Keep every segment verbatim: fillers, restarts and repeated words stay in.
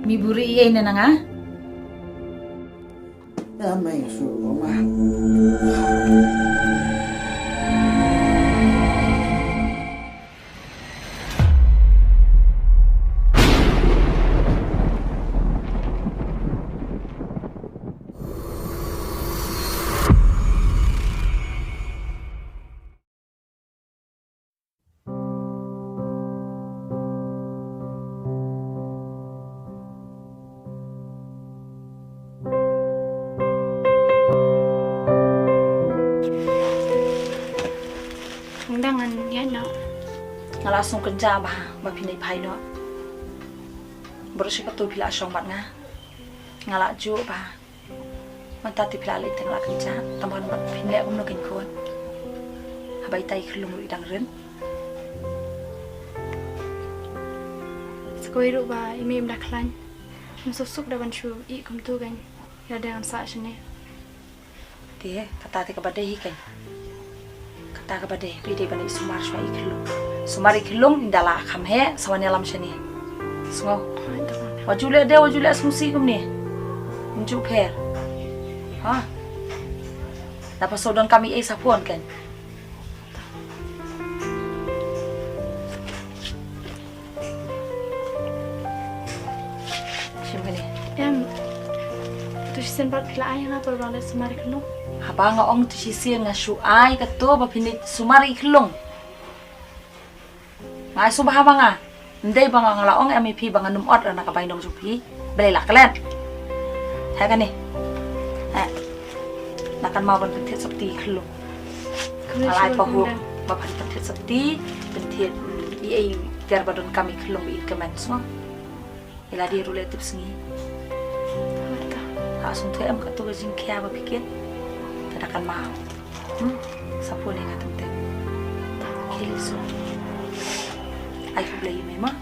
Mi buri ei ne nanga? Ya mai su ma. Ong dang ngan ïaid noh. Nga la sngewkynjah ba, ba phin ïai phai noh. Baroh shi katto phi la shong bad nga. Nga la juh ba mynta te phi la leit tang la kynjah, tang ban ba phin leh kumno kein khun. Haba itai khyllung ruh i dang rit. Sa kawei ruh ba i mei im da khlaiñ. Ym suk suk da ban shu ïeh kumtu kein. Ïa da ngan sah shane. Te kata te kaba dei hi kein. Kata kaba dei, phi dei ban ïeh sumar shuwa i khyllung. Sumar i khyllung, ynda la kham heh sa wan ïalam shane. Sngew. Wat ju leh de, wat ju leh sngewsih kumne. Ym ju pher. Ha. Da pa shu don kam ei ei sa phone kein. Shim kane. Em. Tu shisien pat phi la ai nga por ba leit sumar i khyllung. Haba nga ong tu shisien nga shu ai kato ba phin leit sumar i khyllung. Nga ai sngewbha ba nga. Ym dei ba nga, nga la ong em ïa phi ba ngan ym ot na ka bainong jong phi. Balei la klet. Heh kane. Heh. La kynmaw ban pynthied sopti i khyllung. Nga la ai pahuh ba phan pynthied sopti, pynthied, mm, i ei ter ba donkam i khyllung ba i kmen sngew. I lade ruh leh tipsngi. Ha sngewthuh em kato ka jingkhia ba phi kit. Te da kynmaw. Hmm? Sa phone ïa nga teng teng. Khie leit suk. Ai khublei ïa me ma.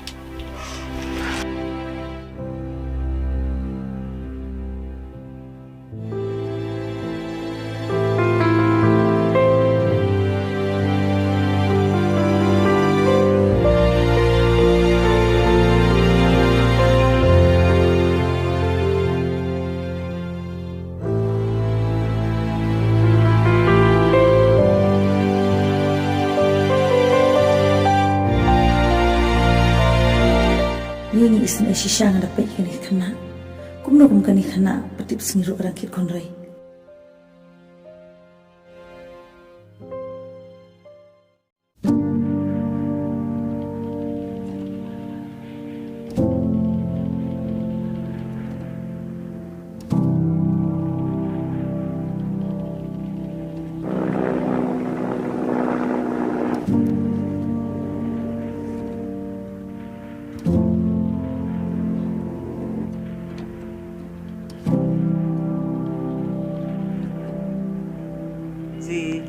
Ngi ngi isynei shisha nga da peit kane ka khynnah. Kumno kum kane ka khynnah ba tipsngi ruh ka dang kit khynrei. Zi.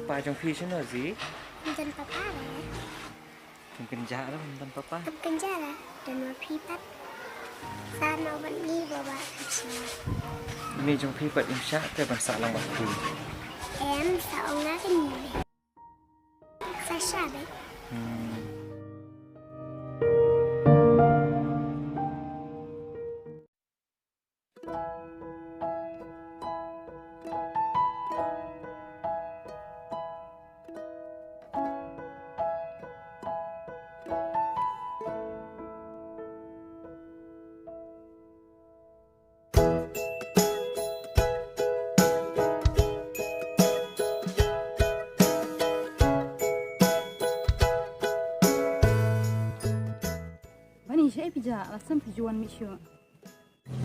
Pa jong phi shano, Zi? Ym don papa re. Kim kynjah re, ym don papa. Kim kynjah re, don ma phi pat. Sa noh bad ngi, baba. I mei jong phi pat im shah te ban sah lang bad phi. Em, sa ong nga kane. Sa shah beit. Hmm. Bani, shaei phi jah, la sam phi ju wan mih shuh.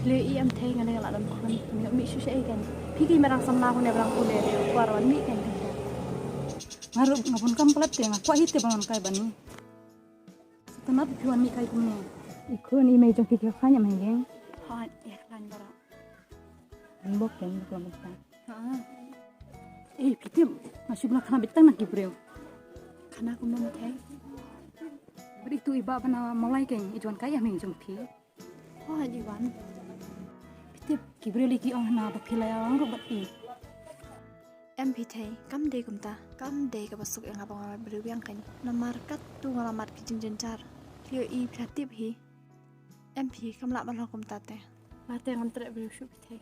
Khlem i em thei nga ne nga la dang khun, nga mih shuh shaei kan. Phi ki marang samla khun ne marang pule, kwah wan mih kan kan. Nga ruh nga bun kam palat te nga kwah hi te ban wan kai bani. Sa tang na phi wan mih kai kumne. I khun i mei jong phi ki khlaiñ em hanging. Hooid, ïa khlaiñ baroh. Ngan bok kan bok lam ta. Ha. Eh, phi tip, nga shu bla khana beit tang na ki briew. Khana kumno ma thei? Bri Tu i Bah Bana Mawlai keiñ i Juan ka ïa ming jong phi. Oh, i Juan. Phi tip ki briew lei ki ong hana ba phi la ïa lang ruh bad i. Em phi Thei, kam dei kumta, kam dei kaba suk ïa nga ba nga la briew biang keiñ. Namar katto nga la mad ki jingjynjar. Phi ïohi phi la tip hi. Em phi, kam lah ban long kumta te. Nga te ngam treh briew shuh phi Thei.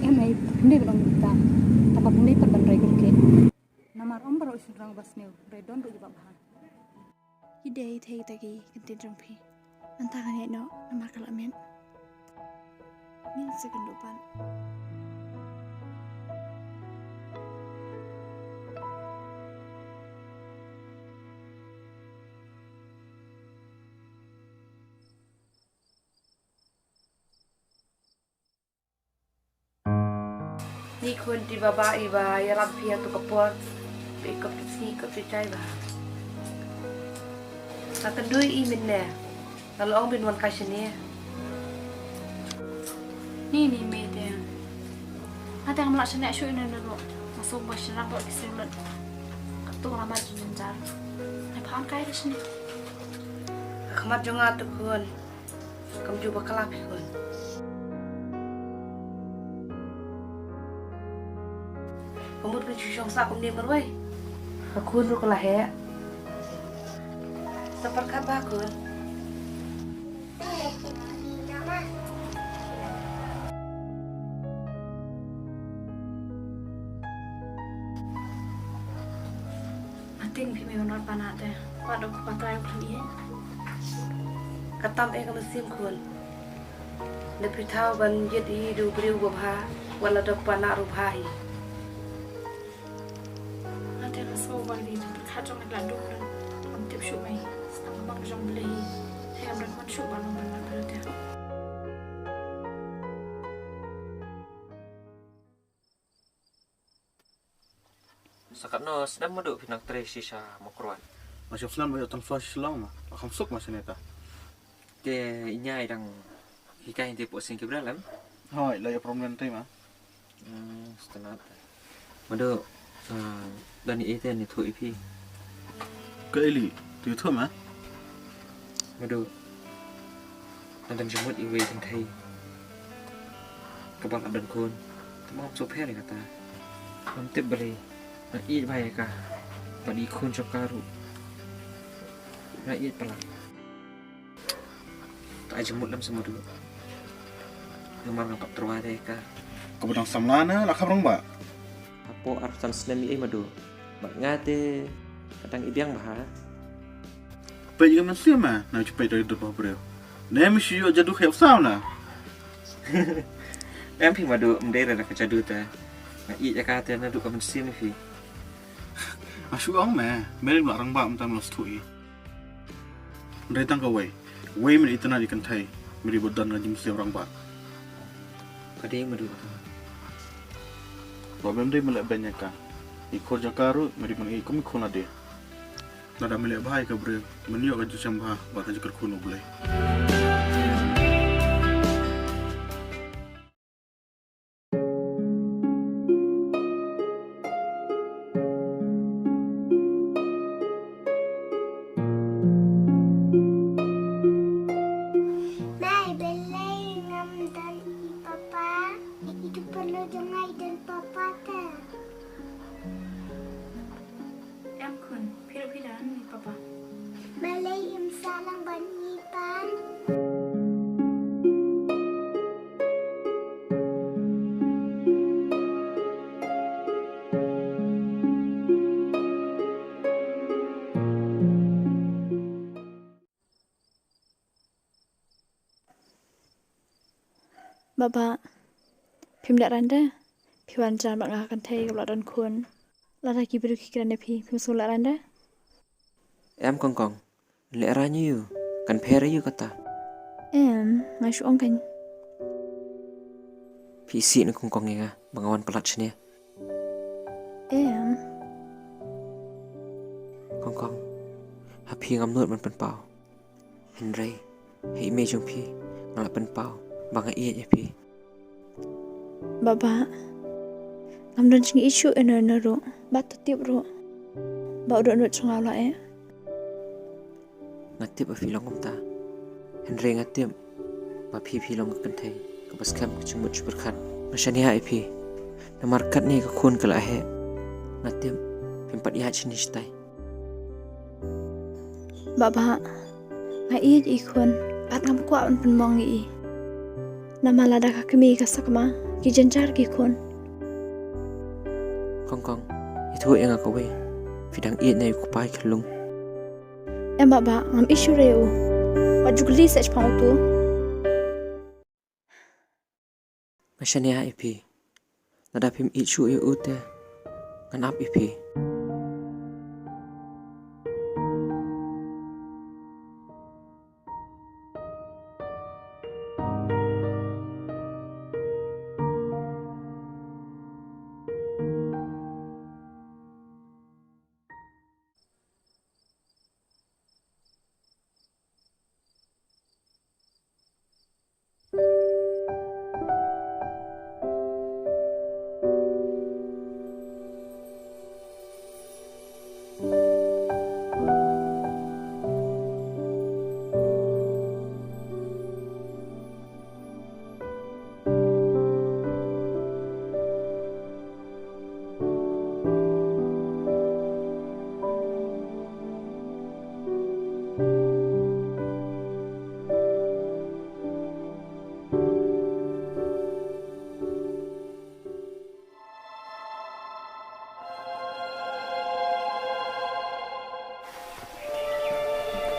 Em ei, phim dei ban ong kumta. Tangba phim dei pat ban rei kyrkieh. Namar ym baroh i shynrang ba sniew, rei don ruh jubab bha. Ki dei Thei kita ki kyntien jong phi. Mynta ngan ïaid noh namar ka la miet. Ngin sa kynduh pat. Ni khun, te baba iba ïarap phi ha tu ka por. Phi kop ki sngi kop ki jai ba. Nga kynduh ïa i mynne. Nga la ong ban wan kai shane. Ni ni mei te. Nga te ngam lah shane shuh ïa ngi ruh. Nga sngewbha shynrang bad ki sngewlem. Katto nga la mad jingjynjar. Nga phan kai da shane. Ka khmat jong nga te khun. Kam ju bakla phi khun. Ka mut phi shu shong sah kumne marwei. Ka khun ruh ka la heh. Sa pyrkhat bha khun. Nga tieng phi mei ban wan pan te. Wat dei ka pata ïa u khlem ïeit. Ka tam eh ka mynsiem khun. Lada phi thaw ban ïeit hi da u briew uba bha, wat la dep pan ruh bha hi. Nga te nga sngew ba dei pyrkhat jong nga la dum dang. Ngam tip shuh mei. Sdang ka bang jong Blei hi. Te ngam dang man shuh ba long ban wan pan te. Sa katno snem Madu phi nang trei shisha Mawkyrwat? Nga shong snem ba ïa tang sa Shillong ma. Ba kham suk ma sene ta. Te i ñia i dang hikai te pok sing ki brel em? Hoi, la ïa permanent te ma. Hmm, stunat. Madu, ah, dan i te ni thu i phi. Ka ili, tu thu ma. Madu. Nga dang jingmut ïa iwei i kynthei kaba la don khun. Tangba ngam sngewpher ïa kata. Ngam tip balei nga ïeit bha ïa ka. Bad i khun jong ka ruh nga ïeit palat. Ka ai jingmut lem sa Madu. Namar ngam pat tyrwa ïa ka. Kaba dang samla na la kham rangbah. Hapoh arphew san snem ïa i Madu. Bad nga te ka dang i biang bha. Peit ïa ka mynsiem ma, na u peit da dud ba briew. Ne mi shu ïoh jadu khaïa u saw na. Em phi Madu, ym dei re da ka jadu te. Nga ïeit ïa ka te naduh ka mynsiem ïa phi. Nga shu ong me, me rim la rangbah mynta me la sngewthuh i. Hynrei tang kawei, wei me itynnad ïa kynthei, me ri ba don ka jingmynsiem rangbah. Ka dei Madu. Ba mem dei me leh beiñ ïa ka. I khun jong ka ruh me ri ban ïeit kum i khun lade. Lada me leh bha ïa ka briew, men ïoh ka jingshem bha bad ka jingkyrkhu na U Blei. Mai, balei ngam don i papa? I tu paralok jong nga i don papa te. Em khun, phi ruh phi don i papa. Balei im sah lang ban ïeit pan? Baba, phim lehrain de? Phi wan jan bad nga ha kynthei kaba la don khun. Lada ki briew ki kren ïa phi, phim sngewlehrain de? Em kong kong, lehrain ïa u, kan pher ïa u kata. Em, nga shu ong keiñ. Phi isih ne kong kong ïa nga ba nga wan palat shane? Em. Kong kong, ha phi ngam nud ban pynpaw. Hynrei ha i mei jong phi nga la pynpaw ba nga ïeit ïa phi. Baba, ngam don jingïeit shuh ïano ïano ruh, bad to tip ruh ba u dohnud jong nga u la eh. Nga tip ba phi long kumta. Hynrei nga tip ba phi phi long ka kynthei kaba skhem ka jingmut jingpyrkhat. Nga shaniah ïa phi. Namar katne ka khun ka la heh, nga tip phim pat ïaid shane shatai. Bah bah, nga ïeit ïa i khun bad ngam kwah ban pynmong ïa i. Namar lada ka kmie ka sakma, ki jynjar ki khun. Kong kong, ïathuh ïa nga kawei, phi dang ïeit na ïa u kpa i khyllung? Em bah bah, ngam ïeit shuh re ïa u. Wat ju kylli seh shaphang utu. Nga shaniah ïa phi. Lada phim ïeit shuh ïa u te, ngan ap ïa phi.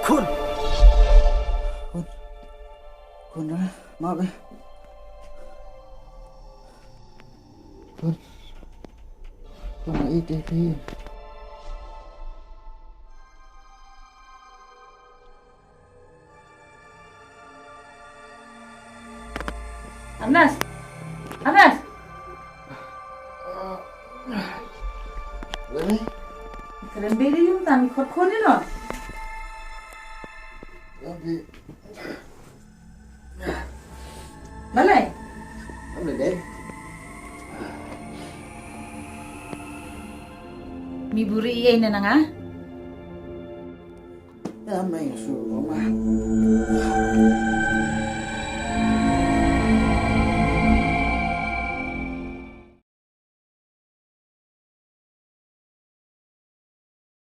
Khun. Khun. Khun, ah, map eh. Khun. Khun, ïeit ïa phi. Anas! Anas! Balei? Kren beri yung tami khot khot ni no. Tapi balei? Balei deh? Mi buri iye ina nanga? Ya mai su ma.